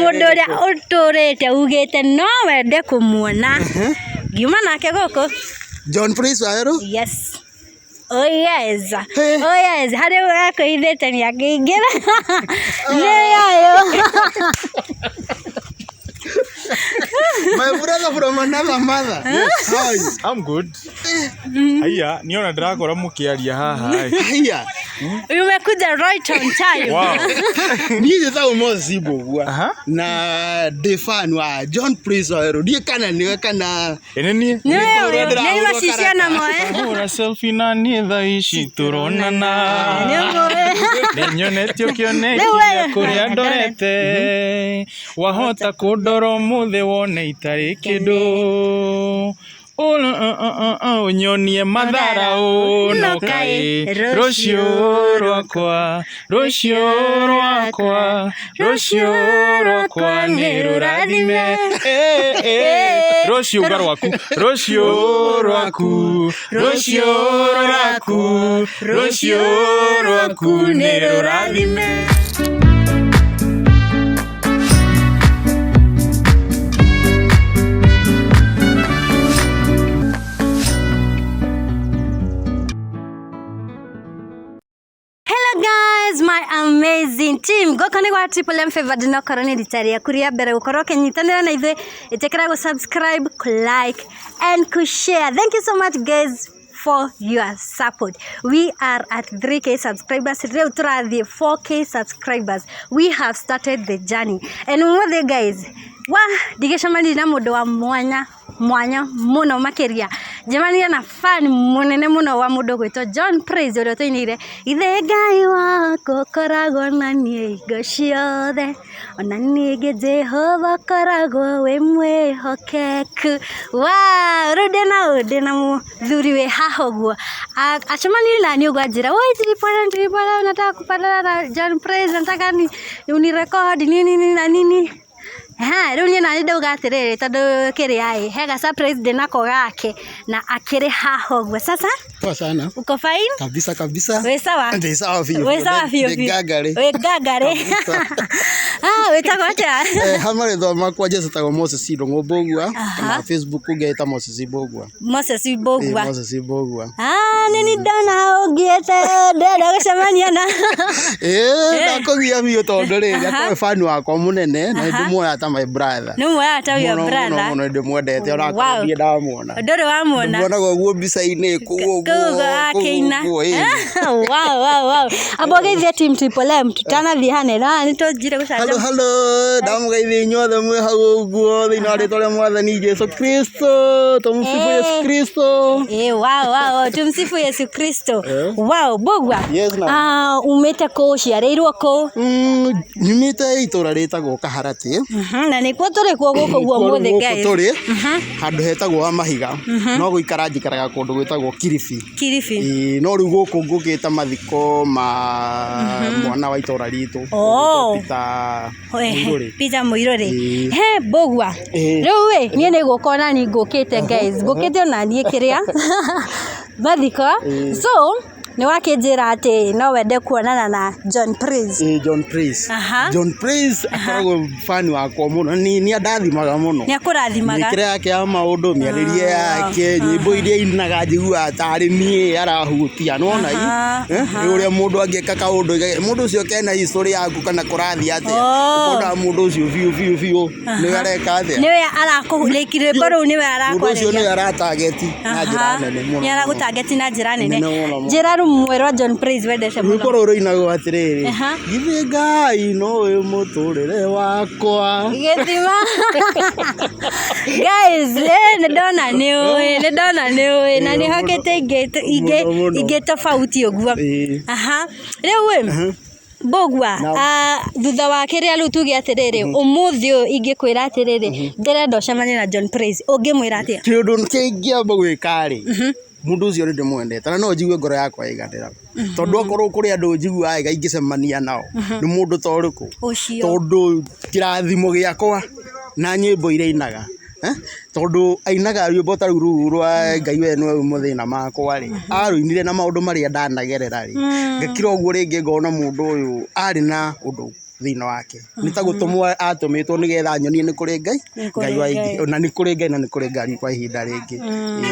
Mũndũ ũrĩa ũtũrĩte ugĩte no wende kũmuona. Ngiuma nake gũkũ. John Prince Waweru? Yes. Oh yes. Hey. Oh yes. Harĩa ũrakwĩhithĩte nĩ akĩingĩra. Nĩ ũyũ. My brother from another mother. Yes. How are you? I'm good. Haiya, niona ndĩrakora mũkĩaria haha. ĩ. Haiya. Umekuja right on time. Wow. Niĩ njĩtagwo Moses Mbũgua Aha. na ndĩ fan wa John Prince Waweru. Ndiũĩ kana nĩwe kana Ĩ nĩ niĩ. Nĩ Nĩ ũyũ. ũrĩa Nĩ ndĩrahũrwo macicio namo eh. Hũra selfie na niĩ thaa ici tũronana. Nĩ ũmũĩ. Nĩ nyonetio kĩoneki Rĩu we- gĩa kũrĩa ndorete. Wahota kũndora ũmũthĩ wone itarĩ kĩndũ. Ũnyonie matharaũ no kaĩ rũciũ rwakwa, rũciũ rwakwa, rũciũ rwakwa nĩ rũrathime. Eh, eh. Rũciũ uga rwaku, rũciũ rwaku, rũciũ rwaku, rũciũ rwaku nĩ rũrathime. Hello guys, my amazing team. Gũkũ nĩ gwa Triple M Favored no korwo nĩ rita rĩaku rĩa mbere gũkorwo ũkĩnyitanĩra na ithuĩ, ĩtĩkĩra gũ subscribe, kũ like and kũ share. Thank you so much guys for your support. We are at 3K subscribers. Rĩu tũrathiĩ 4K subscribers. We have started the journey. And ũmũthĩ guys, wa ndigĩcemanirie na mũndũ wa mwanya mwanya mũno makĩria. Njemanirie na fan mũnene mũno wa mũndũ ũgwĩtwo John Praise ũrĩa ũtũinĩire ithe Ngai wakwa ũkoragwo na niĩ hingo ciothe ona ningĩ Jehova ũkoragwo wĩ mwĩhokeku. Wow, rĩu ndĩna ũ ndĩna mũthuri wĩ haha ũguo acemanirie na niĩ ũguo anjĩra woi Triple M, Triple M, nataka kupatana na John Praise, nataka ni unirekodi nini nini na nini. Ha, rĩu niĩ nani ndauga atĩrĩrĩ tondũ kĩrĩa ĩ he ga surprise ndĩnako gake na akĩrĩ haha ũguo. Sasa Poa sana. uko fine? Kabisa kabisa. Wĩ sawa? Ndĩ sawa biũ. Wĩ sawa biũ Ndĩ biũ. ngangari. Wĩ ngangari. Ah, wĩtagwo atĩa? Eh, ha marĩtwa makwa njĩtagwo Moses Ndũng'ũ Mbũgua Aha. kana Facebook ngeta Moses Mbũgua. Moses Ĩ, Mbũgua. Moses Mbũgua. Ah, nĩ nĩ ndona ũngiĩte ndĩrenda gũcemania na Ĩ, ndakũgia biũ tondũ rĩrĩ akorwo fan wakwa mũnene na Aha. ndĩmuoya ta my brother. Nĩ muoyaga ta your Mũno, mũno, brother. mũno ndĩmwendete onakorwo Wow. ndirĩ ndamuona. Ndũrĩ wamuona? Ndĩmuonaga ũguo mbica-inĩ kũu Kũu ũguo, ũguo kũu akĩina. ũguo, ĩ. Wow, wow, wow. Amba ũgeithie team Triple M tũtanathiĩ hanene na nĩ tũnjire Halo gũcanjamũka. halo, ndamũgeithia inyuothe mwĩ hau ũguo thĩinĩ wa rĩtwa rĩa mwathani Jesu Kristo, tumsifu Yesu Kristo. Eh, wow, wow, wow. Tumsifu Yesu Kristo. Eh. Wow, Mbũgua. Yes, ma'am. Ah, umĩte kũ ũciarĩirwo kũ? Nyumĩte itũra rĩtagwo Kaharatĩ. Na nĩkuo tũrĩ kuo gũkũ guo Nĩkuo ũmũthĩ gũkũ guys. tũrĩ handũ hetagwo wa mahiga no gũikara njikaraga kũndũ gwĩtagwo Kilifi. Kilifi. Ĩĩ, no rĩu gũkũ ngũkĩte mathiko ma mwana wa itũra ritũ Oh. Peter Mũirũrĩ. Peter Mũirũrĩ. Ĩĩ. He Mbũgua. Ĩĩ. Rĩu ĩ niĩ nĩ gũka ona niĩ ngũkĩte guys. Ngũkĩte ona niĩ kĩrĩa mathiko. Ĩĩ. So nĩ wakĩnjĩra atĩ no wende kuonana na John Praise. Ĩĩ, John Praise. Aha. John Praise akoragwo fan wakwa mũno nĩ nĩ andathimaga mũno Nĩ akũrathimaga. mĩkĩre yake ya maũndũ mĩarĩrie yake nyĩmbo iria ainaga njiguaga tarĩ niĩ arahutia nĩwona Aha, nĩ ũrĩa mũndũ angĩka kaũndũ mũndũ ũcio kena history yaku kana kũrathiĩ atĩa Oh. ũkona mũndũ ũcio biũ biũ biũ nĩwe areka atĩa Nĩwe arakũ like rwĩmbo rũu nĩwe mũndũ ũcio arakwarĩria. nĩwe aratageti na njĩra nene mũno Nĩ aragũtangeti na njĩra nene. Nene mũno mũno. Njĩra rũmwe rwa John Praise wendete mũno. Rwĩmbo rũrũ rũinagwo atĩrĩrĩ Aha. githĩ Ngai nowe mũtũrĩre wakwa Gĩthima. Guys, eh, nĩ ndona nĩ ũĩ, nĩ ndona nĩ ũĩ na nĩ hokĩte ingĩ ingĩ Mũno, mũno. ingĩ tofauti ũguo. Ĩĩ. Aha. Rĩu ĩ Mbũgua, ah, thutha wa kĩrĩa rĩu tuge atĩrĩrĩ, ũmũthĩ ũyũ ingĩkwĩra atĩrĩrĩ, ndĩrenda ũcemanie na John Praise, ũngĩmwĩra atĩa? Kĩũndũ kĩngĩamba gwĩka rĩ mũndũ ũcio nĩ ndĩmwendete na no njigue ngoro yakwa ĩiganĩra tondũ okorwo kũrĩ andũ njiguaga wega ingĩcemania nao nĩ mũndũ ta ũrĩkũ Ũcio. tondũ kĩrathimo gĩakwa na nyĩmbo iria ainaga eh, tondũ ainaga rwĩmbo ta rũu rũu rwa Ngai we nĩwe mathĩna makwa rĩ arũinire na maũndũ marĩa ndanagerera rĩ ngakira ũguo rĩngĩ ngona mũndũ ũyũ arĩ na ũndũ Thĩinĩ wake nĩ ta gũtũmwo atũmĩtwo nĩgetha nyonie nĩ kũrĩ Ngai. Nĩ kũrĩ Ngai wa Ngai. ingĩ na nĩ kũrĩ Ngai na nĩ kũrĩ ngari kwa ihinda rĩngĩ.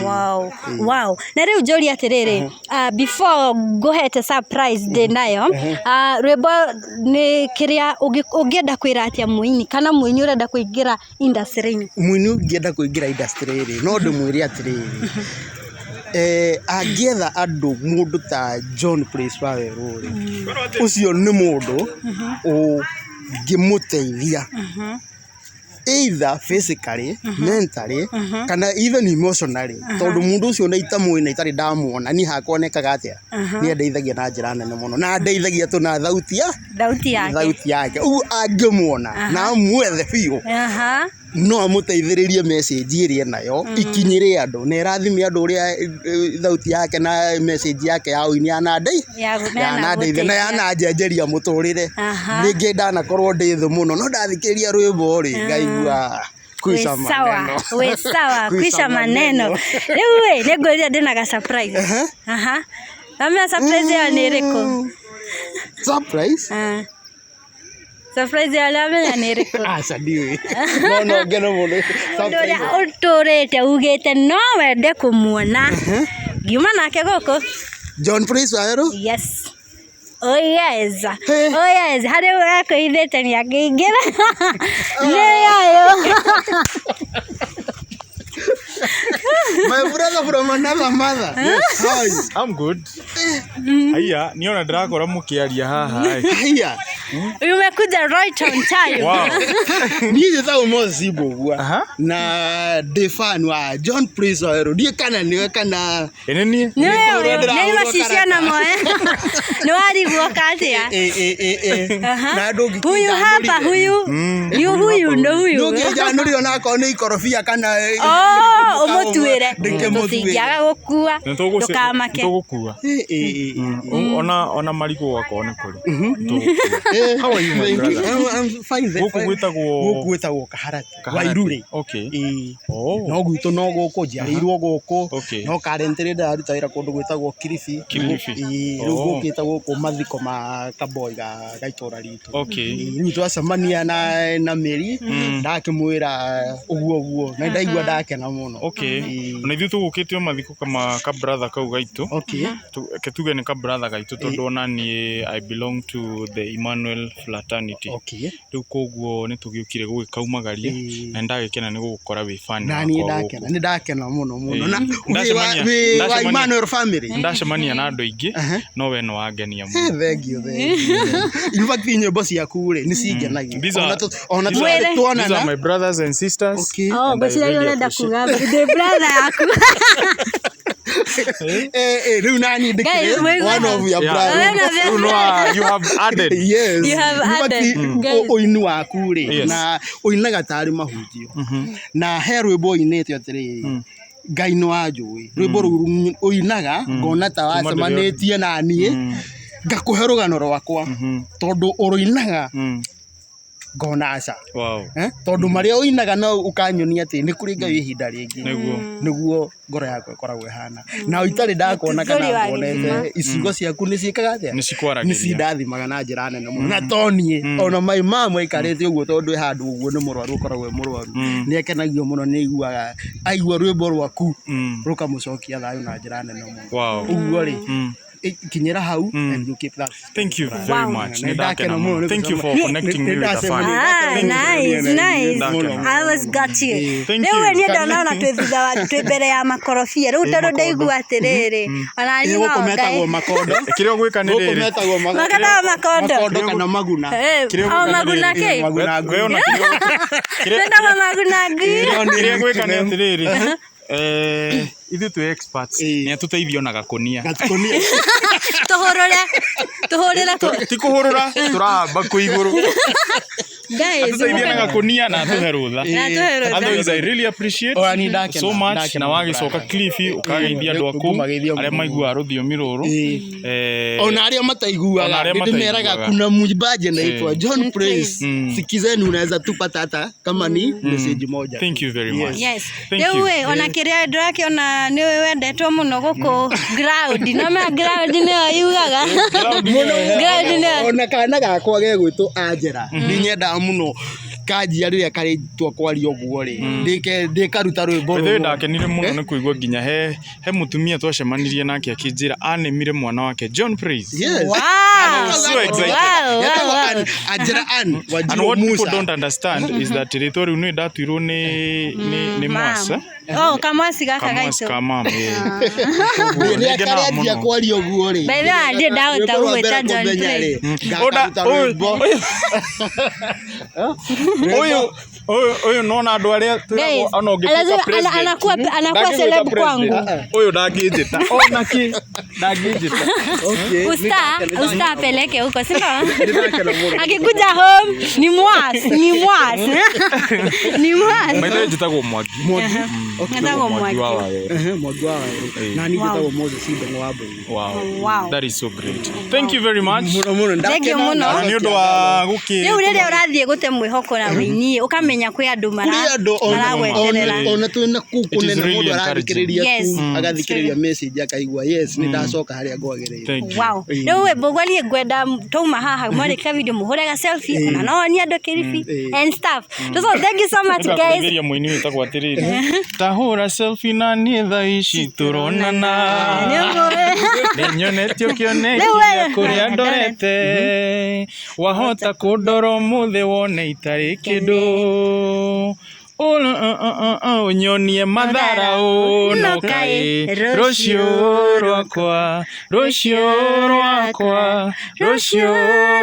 Wow. Na rĩu njũrie atĩrĩrĩ, before ngũhete surprise ndĩ nayo, rwĩmbo nĩ kĩrĩa ũngĩenda kwĩra atĩa mũini kana mũini ũrenda kũingĩra industry-inĩ? Mũini ũngĩenda kũingĩra industry rĩ, no ndĩmwĩre atĩrĩrĩ, angĩetha andũ mũndũ ta John Praise Wawerũ rĩ, ũcio nĩ mũndũ ũngĩmũteithia either physically, mentally kana even emotionally, tondũ mũndũ ũcio ona itamũĩ na itarĩ ndamuona, niĩ hakwa nekaga atĩa, nĩ andeithagia na njĩra nene mũno, na andeithagia tu na thauti ya thauti yake, thauti yake. Ũguo angĩmuona na amwethe biũ, no amũteithĩrĩrie message ĩrĩa enayo ikinyĩre andũ na ĩrathime andũ ũrĩa thauti yake na message yake ya ũini yanandeithia na yananjenjeria mũtũrĩre. Rĩngĩ ndanakorwo ndĩ thĩ mũno, no ndathikĩrĩria rwĩmbo rĩ, ngaigua kwisha Wĩ sawa, maneno. Wĩ sawa, kwisha maneno. Rĩu ĩ, nĩ ngwĩrire ndĩna ga surprise. Aha. Wamenya surprise ĩyo nĩ ĩrĩkũ? Surprise? Ah. Surprise ĩyo wamenya nĩ ĩrĩkũ? Aca, ndiũĩ, no no ngene mũno. Mũndũ ũrĩa ũtũrĩte ugĩte no wende kũmuona ngiuma nake gũkũ. John Praise Wawerũ. Yes. Oh yes. Hey. Oh yes. Harĩa ũrakwĩhithĩte nĩ angĩingĩra. Nĩ ũyũ. My brother from another mother. Yes. How are you? I'm good. Haiya, niĩ ona ndĩrakora mũkĩaria haha ĩ. Haiya. Umekuja right on time. Wow. Niĩ njĩtagwo Moses Mbũgua na ndĩ fan wa John Praise Wawerũ. Ndiũĩ kana nĩwe kana Ĩ nĩ niĩ? Nĩ Nĩ ũyũ. kũrĩa Nĩ ndĩrahũrwo macicio namo. Nĩ wariguo katia. Ĩ, ĩ, ĩ, ĩ. Na ndũngĩkĩnjanũrire. Huyu hapa huyu. Ni huyu ndo huyu. Ndũngĩnjanũrire onakorwo nĩ ikorobia kana Oh, ũmũtuĩre. Ndĩkĩmũtuĩre. Tũtingĩaga gũkua. Nĩ tũgũci- Ndũkamake. nĩ tũgũkua. Ĩ, ĩ, ĩ, ĩ. Ona marigũ gwakorwo nĩ kũrĩ. Nĩ tũgũkua. How are you, my Thank you. brother? I'm fine. Gũkũ Fine. gwĩtagwo Gũkũ gwĩtagwo Kaharati. Kaharati. Wairure. Okay. Ĩĩ. Oh. No gwitũ no gũkũ, njiarĩirwo gũkũ. Okay. No currently ndĩraruta wĩra kũndũ gwĩtagwo Kilifi. Kilifi. Ĩĩ, rĩu Oh. ngũkĩte gũkũ mathiko ma kaboi ga itũra ritũ. Okay. Ĩĩ, rĩu twacemania na Mary, ndakĩmwĩra ũguo ũguo na ndaigua ndakena mũno. Okay. Ĩĩ. Ona ithuĩ tũgũkĩte o mathiko kama ka brother kau gaitũ. Okay. Reke tuge nĩ ka brother gaitũ tondũ ona niĩ I belong to the Emmanuel fraternity. Okay. Rĩu koguo nĩ tũgĩũkire gũgĩkaumagaria na nĩndagĩkena nĩ gũgũkora wĩ fan Na niĩ wakwa ndakena, gũkũ. nĩ ndakena mũno mũno. Ĩĩ. Na wĩ wa Ndacemania- wĩ wa ndacemania- Emmanuel family. Ndacemania na andũ aingĩ no we nĩ wangenia mũno. Thank you, thank you. In fact, nyĩmbo ciaku rĩ nĩ cingenagia. These Ona ona Mwĩre. tũtarĩ These are tuonana. my brothers and sisters. Okay. Oh, And I ngwĩciria really ũrenda appreciate- kuga ndĩ brother yaku. Rĩu nani Guys, ndĩkĩrĩ mũigua one of your Yeah. brother. Rĩu no, you have added. Yes. You have In fact, added. Guys. ũini waku rĩ, Yes. na ũinaga tarĩ mahunjio, na he rwĩmbo ũinĩte atĩrĩrĩ, Ngai nĩ wanjũĩ. Rwĩmbo rũu ũinaga ngona ta wacemanĩtie na niĩ, ngakũhe rũgano rwakwa, tondũ ũrũinaga ngona aca. Wow. Eh? Tondũ marĩa ũinaga no ũkanyonia atĩ nĩ kũrĩ Ngai ihinda rĩngĩ. Nĩguo. Nĩguo ngoro yakwa ĩkoragwo ĩhana na itarĩ ndakuona kana Mũtuzuri wa nguonete, icigo ciaku nĩ ciĩkaga atĩa? Nĩ cikwaragĩria. Nĩ cindathimaga na njĩra nene mũno, na to niĩ, ona my mom aikarĩte ũguo, tondũ ĩ handũ ũguo nĩ mũrwaru, ũkoragwo e mũrwaru, nĩ akenagio mũno, nĩ aiguaga aigua rwĩmbo rwaku rũkamũcokia thayũ na njĩra nene mũno. Ũguo rĩ, kinyĩra hau and you keep that. Thank you very Wow. much. Nĩ Nĩ ndakena ndakena mũno mũno. nĩ Thank you for gũcemania. connecting me with the Nĩ family. Ah, nice, nice. Ndakena. I was got you. Thank Rĩu you. we niĩ ndona twĩ thutha wa twĩ mbere ya makorobia rĩu, tondũ ndaigua atĩrĩrĩ, ona niĩ Ĩ, no gũkũ metagwo ngae. makondo. Kĩrĩa ũgwĩka nĩ Gũkũ rĩrĩ. metagwo Magetagwo makondo. Makondo kana maguna. Eh, Kĩrĩa o ũgwĩka nĩ maguna rĩrĩ. kĩ? Maguna We ona kĩrĩa Twĩtagwo maguna ngui. kĩrĩa gwĩka nĩ atĩrĩrĩ, ithuĩ twĩ experts, Ĩĩ. nĩ atũteithia ona gakũnia. Gakũnia. Tũhũrũre. Tũhũrĩre kũ. Ti kũhũrũra, tũrahamba kũ igũrũ. Guys, Atuteithie na gakunia na atuhe rutha. Na atuhe rutha. Otherwise, I really appreciate Ona niĩ ndakena, so much ndakena na mũno, wagicoka brother. Cliff ukageithia andũ aku Ngũmageithia arĩa mũno. maiguaga rũthiomi rũrũ. Ona arĩa Ona mataiguaga arĩa ndĩmeraga mataiguaga. kuna mwimbaji anaitwa John Praise. Mm. Sikizeni, unaweza tupata hata kama ni message moja. Thank you very much. Yes. Thank Rĩu you. ĩ ona kĩrĩa ndĩrakĩona nĩ wendetwo mũno gũkũ ground no mea ground nĩyo yugaga ground nĩyo. Ona kana gakwa gegwĩtwo Angela nĩ nyendaga mũno kanjia rĩrĩa karĩtwa kwaria ũguo rĩ ndĩkaruta rwĩmbo By the way, rũmwe. ndakenire mũno nĩ kũigua nginya he mũtumia twacemanirie nake akĩnjĩra anemire mwana wake John Praise. Yes. Wow. So excited. Wow, Yetagwo wow, wow. Angela Ann And Wanjiru what people Musa. don't understand is that rĩtwa rĩu nĩ ndatuirwo nĩ mwasa. Oh, kamwasi gaka Kamwasi gaitũ. ka mama, eh. Rĩrĩa Nĩngenaga karanjia mũno. kwaria ũguo rĩ By the way, ndiĩ ndahota rwĩmbo rwa mbere gũgwĩta John kũmenya Praise. rĩ, Ona- ngakaruta ũyũ- rwĩmbo. Ũyũ nona andũ arĩa twĩragwo Guys, ona ũngĩtuĩka lazima- president, anakuwa ndangĩgwĩta celeb president. kwangu. Ũyũ ndangĩnjĩta ona kĩ ndangĩnjĩta. Okay, Usta, usta apeleke huko, si ndio? nĩndakena mũno. Akikuja home ni mwas, ni mwas. Ni mwas. By the way, njĩtagwo Mwangi. Mwangi. Njĩtagwo Mwangi. wa Waweru. Ehe, Mwangi wa Waweru. Na niĩ njĩtagwo Moses Ndeng'o wa Mbũi. Wow. Wow. That is so great. Thank you very much. Mũno mũno Thank you ndakena mũno. Na nĩ ũndũ wa gũkĩ Rĩu rĩrĩa ũrathiĩ gũte mwĩhoko na wĩini ũkamenya kwĩ andũ kũrĩ andũ maragweterera. ona twĩ na kũu It is kũnene really mũndũ arathikĩrĩria Yes. kũu agathikĩrĩria message akaigua yes nĩ ndacoka harĩa ngwagĩrĩire. Thank you. Wow. Rĩu ĩ mbũgua niĩ ngwenda twauma haha mwarĩkia video mũhũre ga selfie ona no onie andũ Kilifi and stuff. So thank you so much guys. Nĩngakũgeithĩria mũini wĩtagwo atĩrĩrĩ, tahũra selfie na niĩ thaa ici tũronana. Nĩnyonetio kĩoneki Rĩu we- gĩa kũrĩa ndorete, wahota kũndora ũmũthĩ wone itarĩ kĩndũ. Ũnyonie matharaũ no kaĩ rũciũ rwakwa, rũciũ rwakwa, rũciũ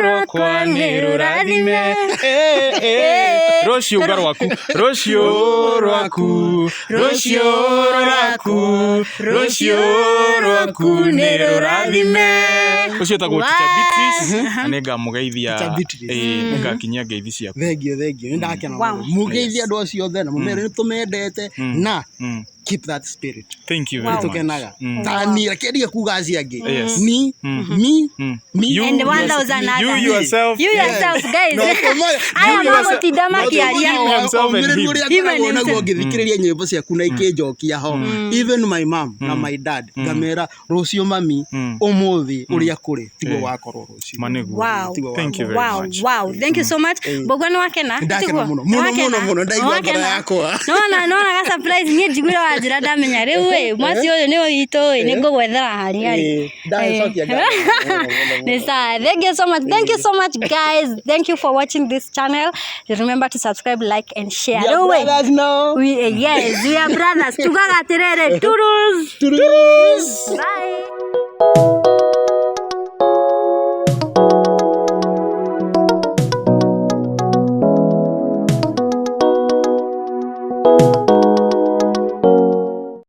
rwakwa nĩ rũrathime. Eh, eh, rũciũ uga rwaku, rũciũ rwaku, rũciũ rwaku, rũciũ rwaku nĩ rũrathime. Ũcio etagwo Teacher Beatrice na nĩngamũgeithia. Teacher Beatrice. Nĩngakinyia ngeithi ciaku. Thengio, thengio, nĩ ndakena Wow. mũno. Mũgeithie andũ acio othe na mũmere nĩ tũmendete na keep that spirit. Thank you very much. Tũkenaga tani reke ndige kuga acio angĩ. Yes. Ni mi mi You And 1000 You others. yourself. You yourself guys. No, kũma- Aya You yourself- magũtinda makĩaria. Him himself and Ũmĩrĩru him. ũrĩa Him and ngoragwo naguo himself. ngĩthikĩrĩria nyĩmbo ciaku na ikĩnjokia ho, even my mom na my dad ngamera rũciũ mami ũmũthĩ ũrĩa kũrĩ tiguo wakorwo rũciũ. Ma nĩguo. Wow. Tiguo Thank you very Wow, much. wow. Thank you so much. Mbũgua nĩ wakena? Ndakena Tiguo? mũno, mũno, Nĩ wakena? mũno, mũno, ndaigua Nĩ wakena? ngoro yakwa. Nona ga surprise niĩ njiguire wanjĩra ndamenya rĩu ĩ mwasi ũyũ nĩ witũ ĩ nĩ ngũgwethera harĩa arĩ. Eh, ndagĩcokia ngatho mũno, mũno, mũno. Nĩ sawa. Thank you so much. Thank you so much guys. Thank you for watching this channel. Remember to subscribe, like and share. We are Rĩu ĩ, brothers now. Yes, we are brothers. Tugaga atĩrĩrĩ, toodles. Toodles. Bye.